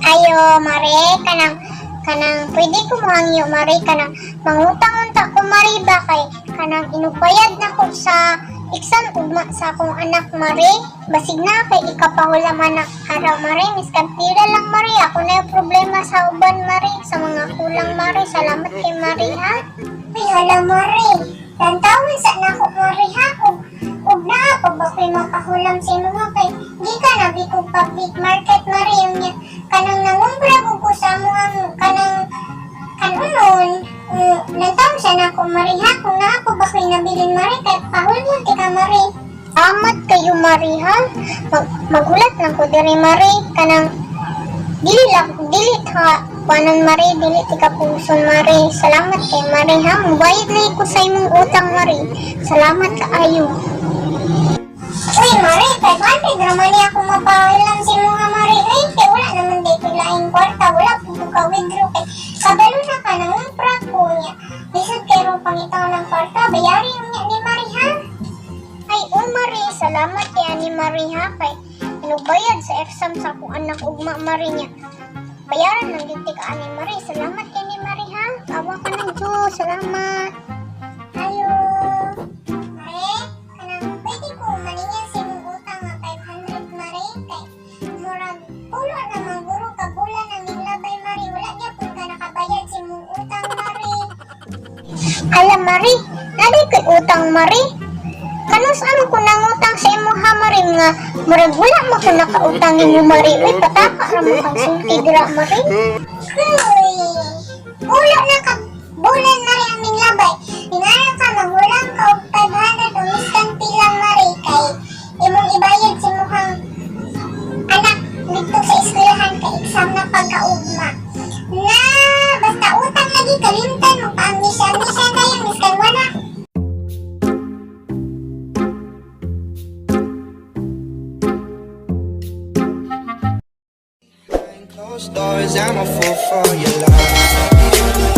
Ayo, Mare, kanang pwede ko mohangyo, Mare, kanang mangutang unta ko, Mare, ba kay kanang inubayad na ko sa exam ugma sa akong anak, Mare. Basig na kay ikapahula man na araw, Mare. Miskan pila lang, Mare. Ako na yung problema sa uban, Mare, sa mga kulang, Mare. Salamat kay Mare, ha. Ay, hala, Mare. Tantawon sa nako, Mare, ha. Ug naa pa ba ko'y mapahulam sa imo kay gikan na bi ko public market, Mare, unya kanang nangumpra ko sa amuang kanang kanunon, nagtaon siya na ako, Mare, ha. Kung naa pa ba ko'y nabilin, Mare, kay pahulmon ti ka, Mare. Amat kayo, Mare, ha. Maghulat lang ko diri, Mare, kanang dili lang dili ta kuanon, Mare, dili ti ka puson, Mare. Salamat kay Mare, ha. Mubayad na ko sa imong utang, Mare. Salamat kaayo. Uy, Mare, 500 raman niya akong mapahilam si mga Mare. Ay, kay wala naman di ko laing kwarta. Wala po ko ka-withdraw kay kabalo na ka, nangumpra ko niya. Lisod kay rong pangitaw ng kwarta. Bayari niya ni Mare, ha? Ay, oh, Mare, salamat kay ani, Mare, ha. Kay inubayad sa exam sa akong anak ugma, Mare, niya. Bayaran lang gyud ka ani, Mare. Salamat kay ni Mare, ha. Awa ka ng Diyos. Salamat. Ayo. Mare, kanang pwede ko maningil sa imong utang nga 500, Mare, kay murag pulo na man guro ka bulan ang minglabay, Mare. Wala gyapon ka nakabayad sa imong utang, Mare. Ala, Mare, naday ko'y utang, Mare. Kanus ano ko nangutang sa imo ha, Mare, nga murag wala man ko nakautang nimo, Mare. Uy, pataka ra mo kang sulti dira, Mare. Huy, pulo na ka bulan, Mare, ang minglabay. Ingana ka maghulam ka og 500 o miskan pilang, Mare, kay imong ibayad sa imong anak dito sa eskwelahan kay exam na pagkaugma. Na basta utang lagi kalimtan mo pa amnesia amnesia dayon miskan wala. Closed doors, I'm a fool for your love.